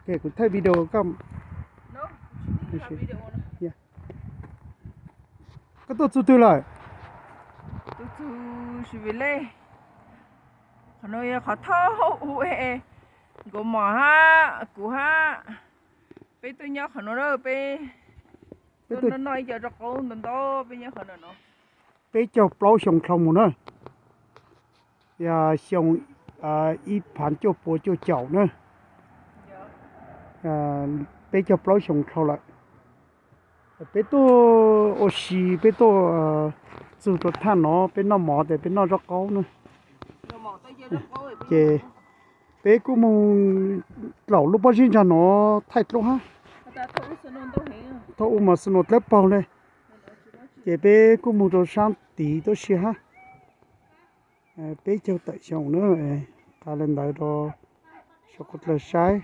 Ok, kuv thaij video koj. Koj tuaj txug twg lawm? Txug Sivile. Qhov no yog qhov thauj ua, Nkauj Mom hab kuv hab, peb tuaj nyob qhov no, peb tuaj noj ib co zaub qaub ntau ntau, peb nyob qhov no no. Peb caug plaub xyoo dhau mus na, yog xyoo ib phav cuaj puas cuaj caum na, peb caug plaub xyoo dhau lawm. Peb tuaj ua si, peb tuaj txug rau thaj no, peb noj mov tes peb noj zaub qaub na. Ces peb kuj moog dlaum lub pob zeb ntsag no thaij dlua hab. Thaum ub mas snow dlawb paug le. Ces peb kuj moog rau saab tid tuab si hab. Peb caug tawm xyoo na, tas le ntawd rau saum qhov dlawg saib.